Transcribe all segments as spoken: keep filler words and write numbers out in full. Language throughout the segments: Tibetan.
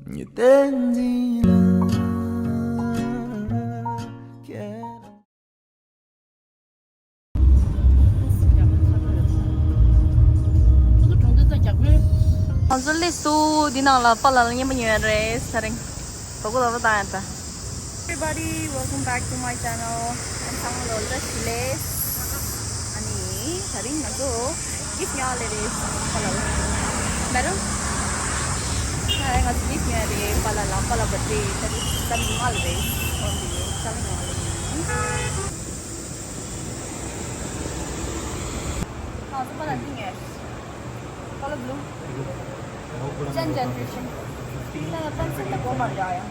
ཉི་དེ་འཛིན་ལ་ཁྱེད་ང་ཚོ་སླེབས་སོང་། འདི་ནང་ལ་པཱ་ལགས་ལ་རྔན་པ་ཉོ་ཡ་རེད། ད་རིང་དོ་དགོང་དོ་དགོང་བཏང་ཡ་ད། Everybody, welcome back to my channel. ཨ་ཚང་མ་ལོ་བཀྲ་ཤིས་བདེ་ལེགས། ཨ་ནི་ད་རིང་ང་ཚོ་gift ཉོ་ལེ་རེད། པཱ་ལགས་ལ་མེ་རོ། ཨ་ང་ཚོ་gift ཉོ་རེད། པཱ་ལགས་ལ་པཱ་ལགས་birthday ད་རིང་ད་རིང་མ་ལེ་རེད། འོན་ཏེ་ད་རིང་ཉོ་ལེ་རེད། ང་ཚོ་པཱ་ལགས་འདི་ཉོས། Color blue. Gen generation. ལ་ལ་pencil ལ་གོ་མ་རེད་ཡ།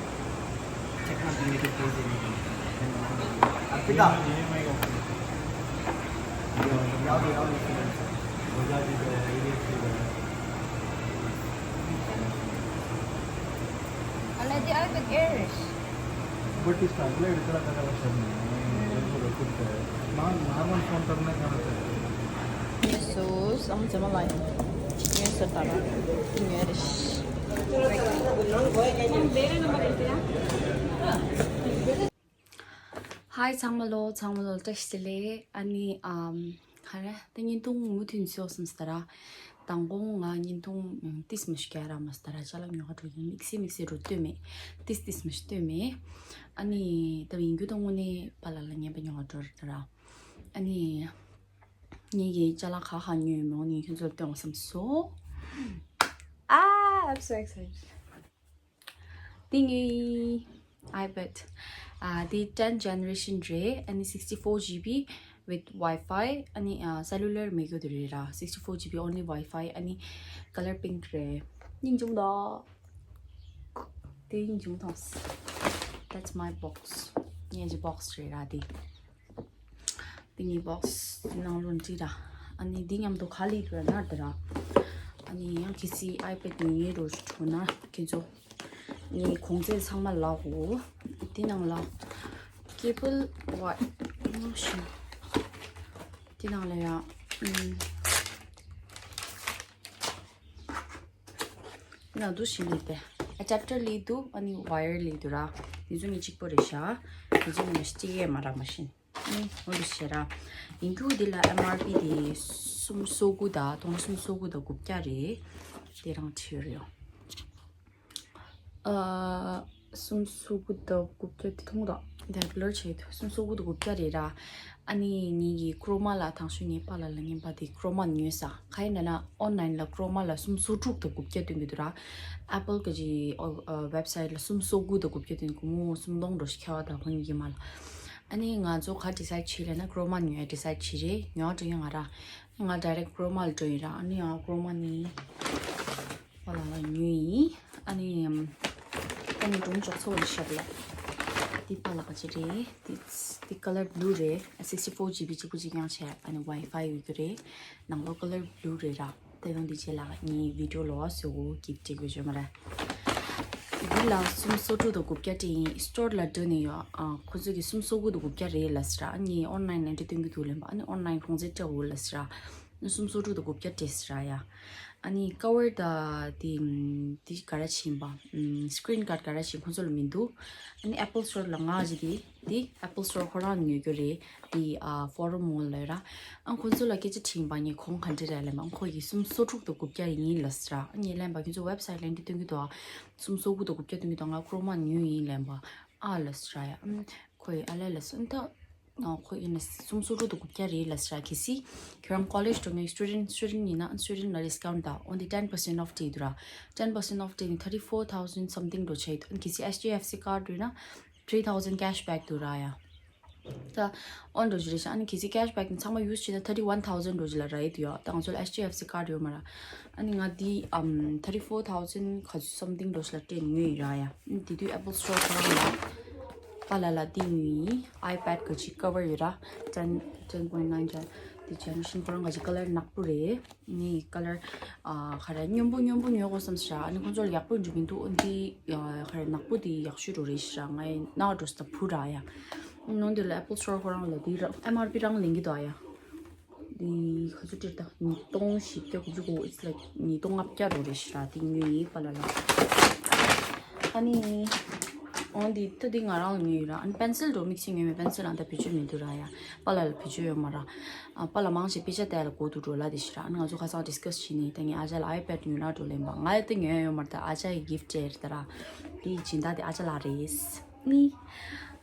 Arpita. Already I got errors. But it's not like it's not gonna happen. Normal phone करना है, करना है। So, I'm gonna like, yes, sir, tara. Yes. Hi, ཚང་མ་ལོ། ཚང་མ་ལོ་བཀྲ་ཤིས་བདེ་ལེགས། ཨ་ནི་ཨམ་ག་རེ་ད་བརྙན་ཐུང་མུ་མཐུད་བཟོ་སོང་ཟེར་ར། དང་པོ་ང་བརྙན་ཐུང་ཏིས་མི་ཤུ་ག་ར་མ་ཟེར་ར། ཅ་ལག་ཉོ་ག་འགྲོ་ཡིན། དམིགས་བསལ་དམིགས་བསལ་རུ་ལྟོས་མེད། ཏིས་ཏིས་མི་ཤུ་ལྟོས་མེད། ཨ་ནི་ད་ཡིན་རྒྱུ་དང་དངོས་གནས་པཱ་ལགས་ལ་རྔན་པ་ཉོ་ག་འགྲོ་ར། ཨ་ནི་ངེད་ཀྱི་ཅ་ལག་ཁ་ཁ་ཉོས་མོ་ནི་ཁྱོད་ཚོར་སྟོན་བསམ་སོང་། Ah, I'm so excited. འདི་ངའི་iPad. ཨ་འདི་ten generation རེད། ཨ་ནི་sixty four GB with Wi-Fi. ཨ་ནི་ཨ་cellular མེད་རྒྱུ་དེ་རེད་ར། Sixty four GB only Wi-Fi. ཨ་ནི་color pink རེད། སྙིང་རྗེ་མོ་འདུག་འདི་སྙིང་རྗེ་མོ་མཐོང་། That's my box. ངའི་box རེད་ར་འདི། འདི་ངའི་box ནང་ལོགས་འདི་ར། ཨ་ནི་འདི་མཉམ་དུ་ག་ལས་འགྲོ་ན་འདི་ར། ཨ་ནི་ཡང་གལ་སྲིད་iPad ཉོ་ཉེ་རུ་འགྲོ་ན་ཁྱེད་ཚོ་ངའི་གོང་ཚད་ཚང་མ་ལག་འོ། འདི་ནང་ལ་cable wire ཞིག་འདི་ནང་ལ་ཡང་ཨུམ། འདི་ནང་འདུག་ཞིག་ནི་དེ་adapter ལི་འདུག་ཨ་ནི་wire ལི་འདུག་ར། འདི་ཚོ་ནི་གཅིག་པོ་རེད་ཤག་འདི་ཚོ་ནི་གཅིག་ཡས་མ་ར་མ་ཤེས། ཨ་ནི་འོ་འདུག་ཤེས་ར། ཡིན་རྒྱུ་འདི་ལ་MRP དེ་སུམ་སོ་དགུ་དང་སྟོང་སུམ་སོ་དགུ་དང་དགུ་བརྒྱ་རེད། དེ་རང་བྲིས་ཡོད་རེད། ཨ་སུམ་སོ་དགུ་དང་དགུ་བརྒྱ་དེ་མཐོང་དང་དེ་blur བྱས་འདུག་སུམ་སོ་དགུ་དང་དགུ་བརྒྱ་རེད་ར། ཨ་ནི་ངེད་ཀྱི་Chroma ལ་དང་ཤོས་ངའི་པཱ་ལགས་ལ་རྔན་པ་དེ་Chroma ཉོས་ས། ག་ཡིན་ན་ན་online ལ་Chroma ལ་སུམ་སོ་དྲུག་དང་དགུ་བརྒྱ་སྟོན་གྱི་འདུག་ར། Apple གི་ཅི་ཨོ་ཨ་website ལ་སུམ་སོ་དགུ་དང་དགུ་བརྒྱ་སྟོན་གྱི་མོ་སུམ་སྟོང་འགྲོ་ཞིག་ཁྱེར་བ་དང་ཁོ་གཉིས་ཀྱི་མ་ལ། ཨ་ནི་ང་ཚོ་ག་decide བྱེད་ལབ་ན་Chroma ཉོས་decide བྱེད་རེད། ཉོ་འགྲོ་ཡོད་ང་ར། ང་direct Chroma ལ་འགྲོ་ཡིན་ར། ཨ་ནི་ཡང་Chroma ནི་པཱ་ལགས་ལ་ཉོས་ཡིན། ཨ་ནི་ཨམ་ཨ་ནི་སྒྲུང་ཅོག་ཚོ་ལ་ཤར་ལ། འདི་པཱ་ལགས་ག་ཅི་རེད། འདི་འདི་color blue རེད། sixty four GB གཅིག་པུ་གཅིག་རྐྱང་བྱས། ཨ་ནི་Wi-Fi ཡོད་རྒྱུ་རེད། ནང་ལོགས་color blue རེད་ར། དེ་དང་འདི་རྗེས་ལ་ངའི་video ལོ་བ་བཟོ་གོ་gift ཅིག་བེད་སྤྱོད་མ་ར། འདི་ལ་སུམ་སོ་དྲུག་དང་དགུ་བརྒྱ་སྤྲད་ཡིན། store ལ་འགྲོ་ནས་ཡོད། ཨ་ཁོ་ཚོ་གི་སུམ་སོ་དགུ་དང་དགུ་བརྒྱ་རེད་ལབ་ཟེར་ར། ཨ་ནི་online ལ་འདྲི་སྟོན་གྱི་འདུག་ལབ་པ། ཨ་ནི་online གོང་ཚད་སྤྲད་འོ་ལབ་ཟེར་ར། སུམ་སོ་དྲུག་དང་དགུ་བརྒྱ་སྤྲད་ཟེར་ར་ཡ། ཨ་ནི་cover དང་དེ་དེ་ག་རེ་བྱིན་པ། screen guard ག་རེ་བྱིན་ཁོ་ཚོ་ལ་མི་འདུག་ཨ་ནི་Apple Store ལ་ང་ཅི་དེ་དེ་Apple Store ཁོ་རང་ཉོ་རྒྱུ་རེད། དེ་ཨ་Forum Mall ལ་ར། ཨ་ཁོ་ཚོ་ལ་སྐད་ཆ་དྲིས་པ་ངས་གོང་ག་འདྲ་རེད་ལབ་པ། ཨ་ཁོ་ཡིས་སུམ་སོ་དྲུག་དང་དགུ་བརྒྱ་ཡིན་ལབ་ཟེར་ར། ཨ་ངས་ལབ་པ་ཁྱོད་ཚོ་website ལ་འདི་སྟོན་གྱི་འདུག་ཨ། སུམ་སོ་དགུ་དང་དགུ་བརྒྱ་སྟོན་གྱི་འདུག་ང་Chroma ཉོས་ཡིན་ལབ་པ། ཨ་ལབ་ཟེར་ར་ཡ། ཨ་ཁོ་ཡིས་ཨ་ལས་ལབ་སོང་ད། ཨ་ཁོ་ཡིན་ན་སུམ་སོ་དྲུག་དང་དགུ་བརྒྱ་རེད་ལབ་ཟེར་ར། གལ་སྲིད་ཁྱོད་རང་college འགྲོ་མཁན་student student ཡིན་ན་student ལ་discount དང་འོན་ཏེ་ten percent off བྲིས་འདུག་ར། ten percent off བྲིས་ནས་thirty four thousand something འགྲོ་ཆེད་དུ། གལ་སྲིད་H D F C card ཡོད་ན་three thousand cashback འདུག་ར་ཡ། ད་འོན་འགྲོ་རྒྱུ་རེད་ཤག་ཨ་ནི་གལ་སྲིད་cashback དེ་ཚང་མ་use བྱས་ན་thirty one thousand འགྲོ་རྒྱུ་ལ་ར་ཡོད་དུ་ཡོད། ད་ང་ཚོ་ལ་H D F C card ཡོད་མ་ར། ཨ་ནི་ང་འདི་ཨམ་thirty four thousand ག་ཚོད་something འགྲོ་ཞིག་ལ་སྤྲད་ནས་ཉོས་ཡིན་ར་ཡ། ཨ་ནི་དེ་དུས་Apple Store ཁོ་རང་ལ་པཱ་ལགས་ལ་འདི་ཉོས་ཡིན། iPad གི་ཅིག་cover ཡོད་ར། ten ten point nine འདི་generation ཁོ་རང་གི་ཅིག་color ནག་པོ་རེད། ངས་color ཨ་ག་རེ་སྙོམས་པོ་སྙོམས་པོ་ཉོ་དགོས་བསམ་ཤག་ཨ་ནི་ཁོང་ཚོ་ལ་ཡག་པོ་འགྲིག་མི་འདུག་འདི་ཨ་ག་རེ་ནག་པོ་འདི་ཡག་ཤོས་འགྲོ་རེད་ཤག་ངའི་ནང་འགྲོ་ས་བུ་ར་ཡ། ནང་འདི་ལ་Apple Store ཁོ་རང་ལ་འདི་ར་M R P རང་ལེན་གྱི་འདུག་ཨ་ཡ། འདི་ག་ཚོད་སྤྲད་ད། ཉིས་སྟོང་བཞི་བརྒྱ་དགུ་བཅུ་གོ། It's like ཉིས་སྟོང་ལྔ་བརྒྱ་རོ་རེད་ཤག་འདི་ཉོས་ཡིན་པཱ་ལགས་ལ། ཨ་ནི། འོན་ཏེ་ད་འདི་ང་རང་ལ་ཉོས་ཡོད་ར། ཨ་ནི་པེན་སིལ་འགྲོ་མིག་ཆེ་ཉོས་མེད། པེན་སིལ་ལ་ད་བེད་སྤྱོད་མི་འདུག་ར་ཡ། པཱ་ལགས་ལ་བེད་སྤྱོད་ཡོད་མ་ར། ཨ་པཱ་ལགས་མང་ཆེ་དཔེ་ཆ་ལྟ་ཡ་ལ་གོ་འདུག་འགྲོ་ལ་དེ་ཤི་ར། ཨ་ནི་ང་ཚོ་ཁ་སང་ཌིས་ཀ་སི་བྱས་ནས་ད་ངས་ཨ་ཅག་ལ་ཨའི་པེ་ཌི་ཉོས་ན་འགྲོ་ལེན་པ། ང་ཡ་ད་ཉོས་ཡ་ཡོད་མ་ར། ད་ཨ་ཅག་གི་གིཕ་ཊི་རེད་ད་ར། འདི་སྦྱིན་བདག་དེ་ཨ་ཅག་ལགས་རེད། ནི།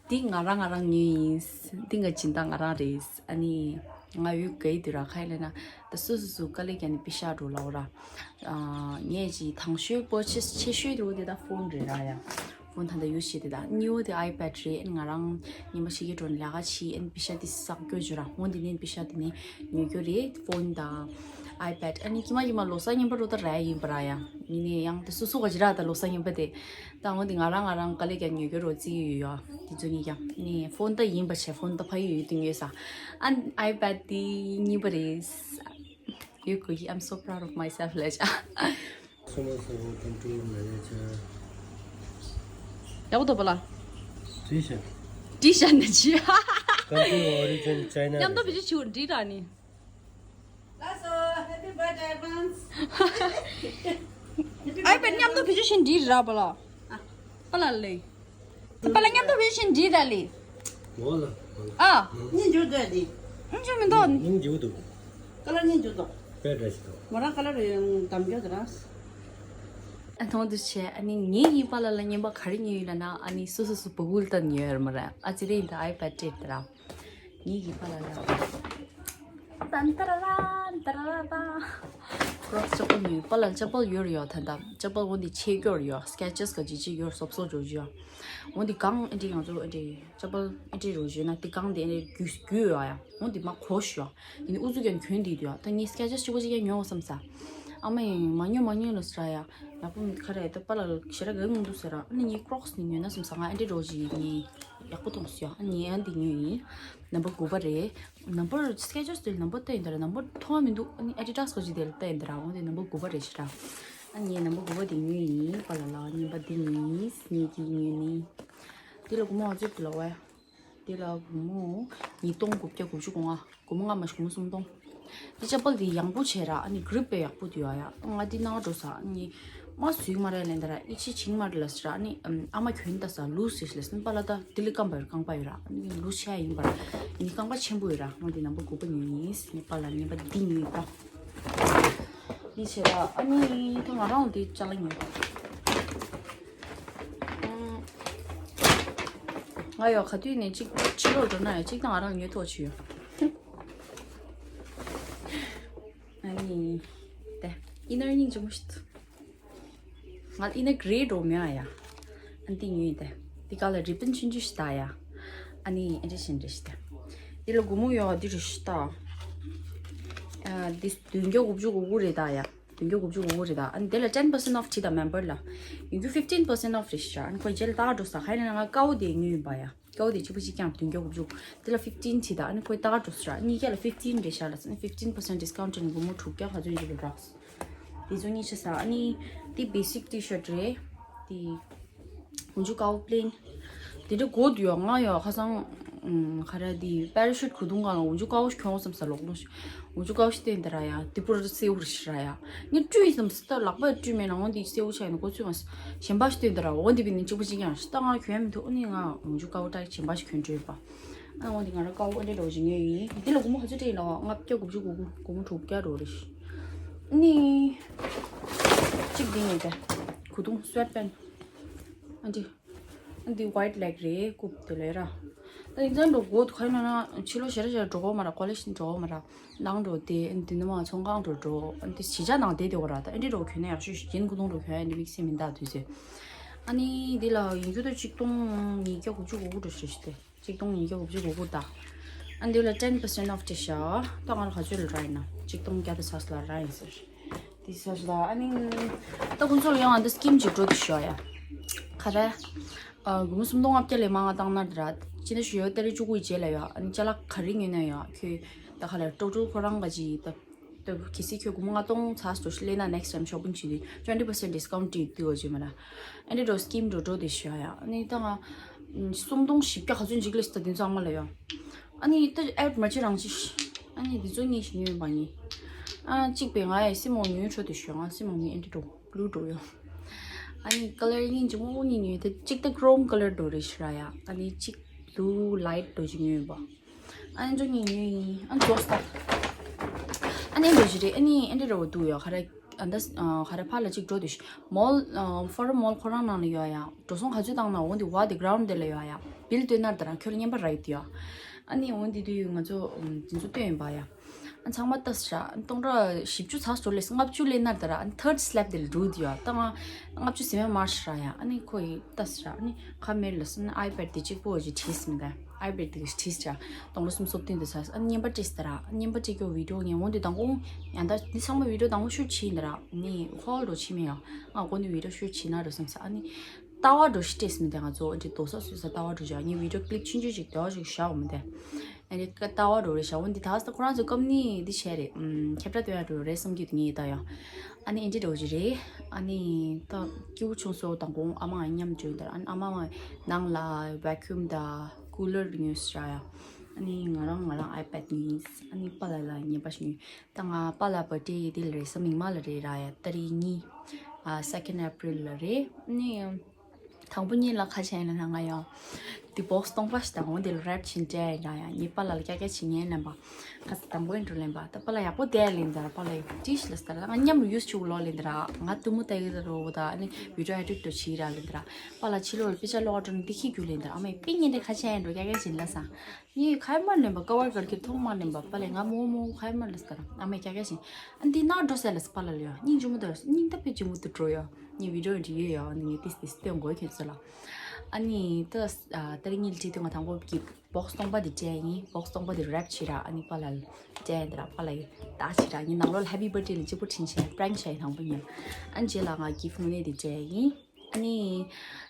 འདི་ང་རང་ང་རང་ཉོས་ཡིན། འདི་ང་སྦྱིན་བདག་ང་རང་རེད། ཨ་ནི། ང་ཡུལ་ག་ཡི་དུས་ར་ཁ་ཡི་ལས་ན། ད་སུ་སུ་སུ་དཀའ་ལས་ཀྱང་ནི་པི་ཤ་འགྲོ་ལའོ་ར། ཨ་ངས་ཅི་དང་ཤོས་པོ་ཆེ་ཆེ་ཤོས་དུ་དེ་ད་ཕོན་རེད་ར་ཡ། ཕོན་ད་ད་ཡུ་ཤི་དེ་ད་ཉི་འོ་དེ་ཨའི་པེ་ཌི་རེད། ཨ་ནི་ང་རང་ཉི་མ་ཤི་གི་འགྲོ་ནི་ལས་ཀ་ཆི་ཨ་ནི་པི་ཤ་དེ་བསག་རྒྱུ་ཇུ་ར། འོ་འདི་ནི་པི་ཤ་དེ་ནི་ཉོ་རྒྱུ་རེད། ཕོན་ད་ཨའི་པེ་ཌི་ཨ་ནི་ཀྱི་མ་ཀྱི་མ་ལོ་གསར་རྙིང་པ་རོ་ད་ར་ཡིན་པ་ར་ཡ། ཡིན་ནི་ཡང་དེ་སུ་སུ་ག་ཇི་ར་ད་ལོ་གསར་རྙིང་པ་དེ། ད་འོ་འདི་ང་རང་ང་རང་དཀའ་ལས་ཀྱང་ཉོ་རྒྱུ་རོ་རྩིས་ཡོད་ཡ། དེ་ཚོ་གཉིས་ཀྱང་ནི་ཕོན་ད་ཡིན་པ་བྱས། ཕོན་ད་ཕ་ཡུལ་ཡུལ་དུ་ཉོས་ས། ཨ་ནི་ཨའི་པེ་ཌི་དེ་གཉིས་པ་རེད། ཡུལ་གོ་ཡི། I'm so proud of myself ལ་ཆ། སོ་མ་སོ་ཀོན་ཀྲོལ་མ་ལས་ཆ། ཡག་པོ་འདུག་པ་ལ། བྲིས་ཤག་བྲིས་ཤག་ནི་ཆི། Country of origin China མཉམ་དུ་བེད་སྤྱོད་བྱུང་འདྲི་ར་ནི། ལགས་སོ། Happy birthday advance. ཨའི་པེ་ཌི་མཉམ་དུ་བེད་སྤྱོད་བྱེད་འདྲི་ར་པ་ལ། པ་ལ་ལེ། པ་ལ་མཉམ་དུ་བེད་སྤྱོད་བྱེད་འདྲི་ར་ལེ། འོ་ལ། ཨ། སྙིང་རྗེ་འདུག་དེ། སྙིང་རྗེ་མི་འདུག་སྙིང་རྗེ་འདུག་ཀ་ལར་སྙིང་རྗེ་འདུག་དཔེ་འདྲ་ཞིག་འདུག་མོ་རང་ཀ་ལར་ཡང་འདམ་རྒྱུ་དེ་ར། ཨ་མཐོང་དུ་ཆེ། ཨ་ནི་ངེད་ཀྱི་པ་ལ་ལ་རྔན་པ་ག་རེ་ཉོས་ཡོད་ལབ་ན། ཨ་ནི་སུ་སུ་སུ་བ་གུལ་ཏན་ཉོས་ཡོད་མ་རེད། ཨ་ཙི་རེ་ཡིན་ད་ཨའི་པེ་ཌི་དེ་ར། ངེད་ཀྱི་པ་ལ་ལ། ཏན་ཏ་ར་ར་ཏ་ར་ར་ཏ། ཀྲོག་སི་ཅ་པལ་ཉོས། པ་ལ་ལ་ཅ་པལ་ཡོད་རེད་ཡ། ད་ད་ཅ་པལ་འོ་འདི་ཆེ་སྐྱོར་ཡ། སི་ཀེ་ཅེ་སི་ག་ཇི་ཇི་ཡོད་སོབ་སོབ་འགྲོ་རྒྱུ་ཡ། འོ་འདི་གང་ཨེ་འདྲི་ང་ཚོ་ཨེ་འདྲི་ཅ་པལ་ཨེ་འདྲི་རོ་བཞོན་ན་འདི་གང་འདི་ཨེ་འདྲི་རྒྱུ་རྒྱུ་ཡ་ཡ། འོ་འདི་མ་གོ་ཤོ་ཡ། ཡིན་ཨུ་ཚུགས་ཀྱང་གྱོན་འདི་འདུག་ཡ། ད་ངས་སི་ཀེ་ཅེ་སི་གཅིག་པོ་གཅིག་ཀྱང་ཉོ་བསམ་ས། ཨ་མ་ཡིན་མ་ཉོ་མ་ཉོ་ལ་ཟེར་ཡ། ཡག་པོ་མི་ཁ་རེད། ད་པ་ལ་ལ་ཞེ་དྲག་ག་མི་འདུག་ཟེར་ར། ཨ་ནི་ངས་ཀྲོག་སི་ནི་ཉོས་ན་བསམ་ས། ང་ཨེ་འདྲི་རོ་བཞི་ངས་ཡག་པོ་མཐོང་སོང་ཡ། ཨ་ནི་ཨ་འདི་ཉོས་ཡིན། ནམ་བར་དགུ་པ་རེད། ནམ་བར་སི་ཀེ་ཅེ་སི་དེ་ནམ་བར་ལྟ་ཡིན་ད་ར། ནམ་བར་མཐོང་བ་མི་འདུག་ཨ་ནི་ཨེ་ཌི་ཌ་སི་ག་ཅི་དེ་ལ་ལྟ་ཡིན་ད་ར། འོ་དེ་ནམ་བར་དགུ་པ་རེད་ཤི་ར། ཨ་ནི་ངས་ནམ་བར་དགུ་པ་དེ་ཉོས་ཡིན། པ་ལ་ལ་རྔན་པ་འདི་ཉོས་ཡིན། ངས་འདི་ཉོས་ནི། འདི་ལ་སྒོར་མོ་ཨ་ཙི་དེ་ལ་བ་ཡ། འདི་ལ་སྒོར་མོ་ཉིས་སྟོང་དགུ་བརྒྱ་དགུ་བཅུ་གོ་ལྔ། སྒོར་མོ་ལྔ་མ་ཞིག་སྒོར་མོ་སུམ་སྟོང་། འདི་ཅ་པལ་འདི་ཡང་པོ་བྱས་ར། ཨ་ནི་གྷི་རིབ་དཔེ་ཡག་པོ་འདུག་ཡ་ཡ། ང་འདི་ནང་འགྲོ་ས། ཨ་ནི་མ་བཟོས་མ་རེད་ལན་ད་ར། ཨི་ཆི་བྱིང་མ་རེད་ལ་ཟེར་ར། ཨ་ནི་ཨམ་ཨ་མ་གྱོན་ད་ས་ལུས་ཟེར་ལ་ཟེར། པ་ལ་ད་འདི་ལས་སྐམ་པ་ཡོད་ར་རྐང་པ་ཡོད་ར། ཨ་ནི་ལུས་ཆེ་ཡ་ཡིན་པ་ར། ཨ་ནི་རྐང་པ་ཆེན་པོ་ཡོད་ར། ང་འདི་ནམ་བར་དགུ་པ་ཉོས་ཡིན། ངས་པ་ལ་རྔན་པ་འདི་ཉོས་ཡིན་པ། འདི་བྱས་ར། ཨ་ནི་ད་ང་རང་འདི་ཅ་ལག་ཉོས། ང་ཡོ་ག་དུས་ནས་གཅིག་ཕྱི་ལོགས་འགྲོ་ན་ཡང་གཅིག་དང་ང་རང་ཉོས་ཐོག་ཆུ་ཡོ། ཨ་ནི། དེ། ཨི་ནར་སྙིང་རྗེ་མོ་ཞིག་འདུག་ང་ཨི་ནར་གྷི་རེ་འགྲོ་མེད་ཨ་ཡ། ཨ་འདི་ཉོས་དེ། འདི་ག་ལ་རི་བན་ཆུང་ཆུང་ཞིག་ད་ཡ། ཨ་ནི་ཨེ་འདྲ་ཞིག་འདྲ་ཞིག་ད། འདི་ལ་སྒོར་མོ་ཡོ་འདི་རེ་ཞིག་ད། ཨ་འདི་བདུན་བརྒྱ་དགུ་བཅུ་གོ་དགུ་རེད་ད་ཡ། བདུན་བརྒྱ་དགུ་བཅུ་གོ་དགུ་རེད་ད། ཨ་ནི་དེ་ལ་ten percent off བྱེད་ད་མེམ་བར་ལ། ཡིན་རྒྱུ་fifteen percent off རེད་ཤག་ཨ་ནི་ཁོས་རྗེས་ལ་ད་འགྲོ་ས་ཁ་ཡིན་ན་ང་ཀའོ་དེ་ཉོས་ཡིན་པ་ཡ། ཀའོ་དེ་གཅིག་པ་གཅིག་རྐྱང་བདུན་བརྒྱ་དགུ་བཅུ། དེ་ལ་fifteen བྱེད་ད། ཨ་ནི་ཁོས་ད་འགྲོ་ས་ར། གཉིས་ཀ་ལ་fifteen རེད་ཤག་ལ་ཟེར། ཨ་ནི་fifteen percent discount བྱས་ནས་སྒོར་མོ་དྲུག་བརྒྱ་ག་ཚོད་ཡིན་རྒྱུ་རེད་རག་དེ་ཚོ་གཉིས་ཆ་ས། ཨ་ནི་དེ་basic T-shirt རེད། དེ་འོན་ཆུ་ཀའོ་པི་ལེན། དེ་འདྲ་གོ་དུས་ཡོ་ང་ཡོ་ཁ་སང་། ཨམ། ག་རེ་དེ་པེ་ར་ཤུད་གོས་ཐུང་གང་ལ་འོན་ཆུ་ཀའོ་ཞིག་གྱོན་བསམ་ས་ལོག་ལོ་ཞིག་འོན་ཆུ་ཀའོ་ཞིག་བསྟན་དེ་ར་ཡ། དེ་པུར་སེའུ་རེ་ཞིག་ར་ཡ། ངས་བཀྲུས་བསམ་ས་ད་ལག་པ་བཀྲུས་མེད་ན་འོན་དེ་སེའུ་ཆ་ཡིན་ན་གོ་ཚོད་མ་ས། གཞན་པ་ཞིག་བསྟན་དེ་ར། འོན་དེ་བི་ནི་གཅིག་པ་གཅིག་ཡང་ཞིག་ད་ང་གྱོན་མི་ཐུབ། ཨ་ནི་ང་འོན་ཆུ་ཀའོ་ཏྲ་གཞན་པ་ཞིག་གྱོན་བྲོས་པ། ཨ་འོན་དེ་ང་ར་ཀའོ་ཨ་འདྲ་འགྲོ་ཞིག་ཉོས་ཡིན། དེ་ལ་སྒོར་མོ་ག་ཚོད་སྤྲད་ཡིན་ལ་བ། ལྔ་བརྒྱ་དགུ་བཅུ་གོ་དགུ། སྒོར་མོ་དྲུག་བརྒྱ་འགྲོ་རེ་ཞིག་ཨ་ནི། གཅིག་དེ་ཉོས་དེ། གོས་ཐུང་སུ་ཝེད་པེན། ཨ་འདི། ཨ་འདི་white leg རེད། རྐུབ་དེ་ལས་ར། ད་ཡིན་ཙང་འགྲོ་དགོས་འདུག་ཁ་ཡིན་ན་ཕྱི་ལོགས་ཞེ་དྲག་ཞེ་དྲག་འགྲོ་གོ་མ་ར། ཀོ་ལེ་ཇི་འགྲོ་གོ་མ་ར། ནང་འགྲོ་དེ་འདི་ནི་མ་ཚོང་ཁང་འགྲོ་འགྲོ། ཨ་འདི་གཞིས་ཆགས་ནང་བསྡད་བསྡད་གོ་ར། ད་ཨ་འདི་འགྲོ་གྱོན་ན་ཡག་ཤོས་ཤིག་རྒྱན་གོས་ཐུང་འགྲོ་གྱོན་ཡ་འདི་དམིགས་བསལ་མིན་ད་དུས་ཚོད། ཨ་ནི་འདི་ལ་ཡིན་རྒྱུ་ད་ཆིག་སྟོང་ཉིས་བརྒྱ་དགུ་བཅུ་གོ་དགུ་འགྲོ་ཞེས་ཞུ་སྟེ། ཆིག་སྟོང་ཉིས་བརྒྱ་དགུ་བཅུ་གོ་དགུ་ད། ཨ་འདི་ལ་ten percent off བྱས་ཤག་ད་ང་ལ་ག་ཚོད་ལ་རག་ཡིན་ན། ཆིག་སྟོང་བརྒྱ་དང་ཚ་ལ་རག་ཡིན་ཟེར། དེ་ས་ཞིག་ལ་ཨ་ནི། ད་ཁོང་ཚོ་ལ་ཡང་ཨ་འདི་སི་ཀིམ་ཅིག་འགྲོ་དུ་ཤོག་ཡ། ག་རེ། ཨ་སྒོར་མོ་སུམ་སྟོང་ལྔ་བརྒྱ་ལས་མང་བ་བཏང་ན་འདི་ར། ཅི་འདྲ་ཞུ་ཡོད་ཏ་རིག་བཅུ་དགུ་ཡི་རྗེས་ལ་ཡ། ཨ་ནི་ཅ་ལག་ག་རེ་ཉོས་ན་ཡ། ཁྱོད་ད་ག་ལ་ཊོ་ཊལ་ཁོ་རང་ག་ཅི་ད། ད་གལ་སྲིད་ཁྱོད་སྒོར་མོ་ལྔ་སྟོང་ཚར་སོང་ཞིག་ལེན་ན་next time shopping བྱེད་དུས་twenty percent discount བྲིས་འདུག་ཅེས་མ་ར། ཨ་འདི་འགྲོ་སི་ཀིམ་འགྲོ་འགྲོ་དེ་ཤོག་ཡ། ཨ་ནི་ད་ང་། སུམ་སྟོང་བཞི་བརྒྱ་ག་ཚོད་འཇིག་ལས་སི་ད་དེ་ཚོ་ཨ་མ་ལ་ཡ། ཨ་ནི་ད་ཨེབ་མ་ཅི་རང་ཅི། ཨ་ནི་དེ་ཚོ་གཉིས་ཤིག་ཉོས་པ་ནི། ཨ་གཅིག་པའི་ང་ཡ་སི་མོ་ཉོས་འཕྲོ་དེ་ཤོག་ང་སི་མོ་མི་ཨ་འདི་འགྲོ་བླུ་འགྲོ་ཡོ། ཨ་ནི་ཀ་ལར་གཉིས་ཅིག་མང་པོ་གཉིས་ཉོས་ཏེ། གཅིག་ད་ཁྲོམ་ཀ་ལར་འདྲ་བོ་རེད་ཤག་ར་ཡ། ཨ་ནི་གཅིག་བླུ་ལའིཊ་འདྲ་བོ་ཅིག་ཉོས་ཡིན་པ། ཨ་ནི་འདི་གཉིས་ཉོས་ཡིན། ཨ་ནི་འགྲོ་སྟབས། ཨ་ནི་འདྲ་བོ་ཞིག་རེད། ཨ་ནི་ཨེ་འདྲ་འདྲ་བོ་འདུག་ཡ། ག་རེ། ཨ་ད་ག་རེ། ཕར་ལ་གཅིག་འགྲོ་དུས་མོལ། ཕོ་རོམ་མོལ་ཁོ་རང་ནང་ལ་ཡོད་ཡ། འགྲོ་སོང་ག་ཚོད་བཏང་ན། འོ་འདི་བ་འདི་གྷ་རའུན་ཌི་དེ་ལ་ཡོད་ཡ། བིལ་སྟོན་ན་ར་ད་ར་ཁྱོད་ར་བརྙན་པར་རག་གི་འདུག་ཡ། ཨ་ནི་འོ་འདི་དུས་ང་ཚོ་འདི་ཚོ་སྟོན་ཡིན་པ་ཡ། ཨ་ཚང་མ་ལྟ་ས་ར། སྟོང་ཕྲག་བཞི་བཅུ་ཚར་སོང་ལས། ལྔ་བཅུ་སླེབས་ན་ར་ད་ར། ཨ་ནི་ཐར་སི་ལེབ་དེ་ལ་འགྲོ་གི་འདུག་ཡ། ད་ང་ལྔ་བཅུ་ཟིན་མ་མར་ཤག་ར་ཡ། ཨ་ནི་ཁོ་ཡིས་ལྟ་ས་ར། ཨ་ནི་ཁ་མེར་ལ་སོང་ན་ཨའི་པེཌ་དེ་གཅིག་པོ་ཅིག་བྲིས་མི་འདུག་ཨའི་པེཌ་དེ་བྲིས་ཤག་སྟོང་ཕྲག་སུམ་ཅུ་སོ་བདུན་དེ་ཚར། ཨ་ནི་བརྙན་པར་བྲིས་ས་ར། བརྙན་པར་བྲིས་རྒྱུ་བི་ཌིའོ་ངས་འོ་འདི་དང་པོ། ཡང་ད་འདི་ཚང་མ་བི་ཌིའོ་དང་པོ་ཤུཊ་བྱས་ཡིན་ད་ར། ཨ་ནི་ཧོལ་འདྲ་བོ་བྱས་མེད་ཡ། ང་འོ་འདི་བི་ཌིའོ་ཤུཊ་བྱས་ན་འདྲ་བསམ་ས། ཨ་ནི་ལྟ་བ་འདྲ་བོ་ཞིག་སྤྲད་མི་འདུག་ང་ཚོ་འདི་རྡོག་རྩ་སོ་སོ་ལྟ་བ་འདྲ་བོ་ཅིག་ཡ། ངས་བི་ཌིའོ་ཀི་ལིབ་ཆུང་ཆུང་ཅིག་ལྟ་བ་ཞིག་བཞག་ཡོད་མི་འདུག་ཨ་ནི་ཀ་ལྟ་བ་འདྲ་བོ་རེད་ཤག་འོ་འདི་ད་ས་ཁོ་རང་ཚོ་ཀམ་པ་ནི་འདི་བྱས་རེད། ཨམ། ཁྱབ་བསྒྲགས་སྟོན་ཡ་འདྲ་བོ་རེད་བསམ་གྱི་འདུག་ངས་ད་ཡ། ཨ་ནི་ཨེ་འདྲ་འདྲ་བོ་ཅིག་རེད། ཨ་ནི་ད་སྐྱིད་པོ་བྱུང་སོང་། དང་པོ་ཨ་མ་མཉམ་འགྲོ་ཡིན་ད་ར། ཨ་ནི་ཨ་མ་ནང་ལ་བེ་ཁུམ་དང་ཀུ་ལར་ཉོས་ཤག་ར་ཡ། ཨ་ནི་ང་རང་ང་རང་ཨའི་པེཌ་ཉོས། ཨ་ནི་པཱ་ལགས་ལ་བརྙན་པར་ཞིག་ཉོས། ད་ང་པཱ་ལགས་བར་ཌེ་དེ་ལ་རེད་ས། མིག་དམར་ལ་རེད་ར་ཡ། ཏ་རིག་གཉིས། ཨ། སེ་ཀེན་ཌི་ཨེ་པི་རལ་ལ་རེད། ཨ་ནི་དང་པོ་ཉིད་ལ་ག་རེ་བྱས་ཡིན་ལབ་ན། ང་ཡང་འདི་བོག་སི་སྟོང་པ་ཞིག་དང་འོ་འདི་ལ་རེབ་བྱས་ནས་སྤྲད་ཡིན་ར་ཡ། ངས་པཱ་ལགས་ལ་ཀྱག་ཀྱག་བྱེད་ཉན་ལབ་པ། ཁ་སང་དང་པོ་ཨེ་འགྲོ་ལབ་པ། ད་པཱ་ལགས་ཡག་པོ་བསྡད་ལབ་ཡིན་ད་ར། པཱ་ལགས་ཡག་པོ་ཅིག་ལབ་ས་ད་ར། ང་མཉམ་རུ་ཡུས་བྱེད་དགོས་ལབ་ཡིན་ད་ར། ང་གཏུམ་མོ་ལྟ་གི་ད་ར་འོ་ད། ཨ་ནི་བི་ཌིའོ་ཨེ་ཌིཊ་འདྲ་བོ་བྱེད་ར་ལབ་ཡིན་ད་ར། པཱ་ལགས་ཕྱི་ལོགས་ལ་དཔེ་ཆ་ཀློག་འགྲོ་ན་འདི་ཁྱེར་རྒྱུགས་ལབ་ཡིན་ད་ར། ཨ་མས་དཔེ་ཉིན་རེ་ག་རེ་བྱས་ཡིན་འགྲོ་ཀྱག་ཀྱག་བྱེད་ལབ་ས། ངས་ཁ་ཡ་མར་ལབ་པ། ཀ་བར་གར་གྱི་ཐོག་མར་ལབ་པ། པཱ་ལགས་ང་མོ་མོ་ཁ་ཡ་མར་ལབ་ས་ད་ར། ཨ་མས་ཀྱག་ཀྱག་བྱས། ཨ་འདི་ནང་འགྲོ་ཟེར་ལབ་ས། པཱ་ལགས་ལ་ཡ། སྙིང་རྗེ་མོ་ད་ར། སྙིང་ད་དཔེ་རྗེ་མོ་ད་འགྲོ་ཡ། ངས་བི་ཌིའོ་འདི་ཡོད་ཡ། ཨ་ནི་ངས་ཏིས་ཏིས་སྟོན་དགོས་ཁྱོད་ཚོ་ལ། ཨ་ནི་ད་ཨ་ཏ་རིག་གཉིས་ལ་བྲིས་དུས་ང་དང་པོ་གི་བོག་སི་སྟོང་པ་འདི་སྤྲད་ཡིན། བོག་སི་སྟོང་པ་འདི་རེབ་བྱས་ར། ཨ་ནི་པཱ་ལགས་ལ་སྤྲད་ཡིན་ད་ར། པཱ་ལགས་ཡ་ད་བྱས་ར། ངས་ནང་ལོགས་ལ་ཧེ་པི་བར་ཌེ་ལ་གཅིག་པོ་བྲིས་བྱས་པྲེང་བྱས་ཡིན་དང་པོ་ཉིད། ཨ་ནི་རྗེས་ལ་ང་གིཕ་དངོས་གནས་འདི་སྤྲད་ཡིན། ཨ་ནི་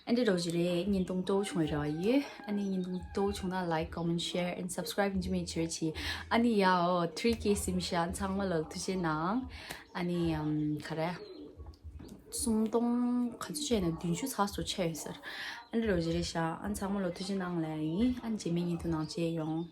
ཨེ་འདྲ་འདྲ་བོ་ཅིག་རེད། བརྙན་ཐུང་སྤྲོ་པོ་བྱུང་བའི་རེ་བ་ཡོད། ཨ་ནི་བརྙན་ཐུང་སྤྲོ་པོ་བྱུང་ན་like, comment, share and subscribe ཡིན་གཅིག་མིན་གཅིག་བྱེད་རོགས་གྱིས། ཨ་ནི་ཡའོ། three K ཟིན་ཤག་ཚང་མ་ལ་ཐུགས་རྗེ་གནང་། ཨ་ནི་ཨམ་ག་རེ། སུམ་སྟོང་ག་ཚོད་བྱས་ན་བདུན་ཅུ་ཚར་སོང་། ཆེ་ཡོད་ཟེར། ཨེ་འདྲ་འདྲ་བོ་ཅིག་རེད་ཤག་ཨ་ནི་ཚང་མ་ལ་ཐུགས་རྗེ་གནང་ལབ་ཡ་ཡིན། ཨ་ནི་རྗེས་མའི་བརྙན་ཐུང་ནང་མཇལ་ཡོང་།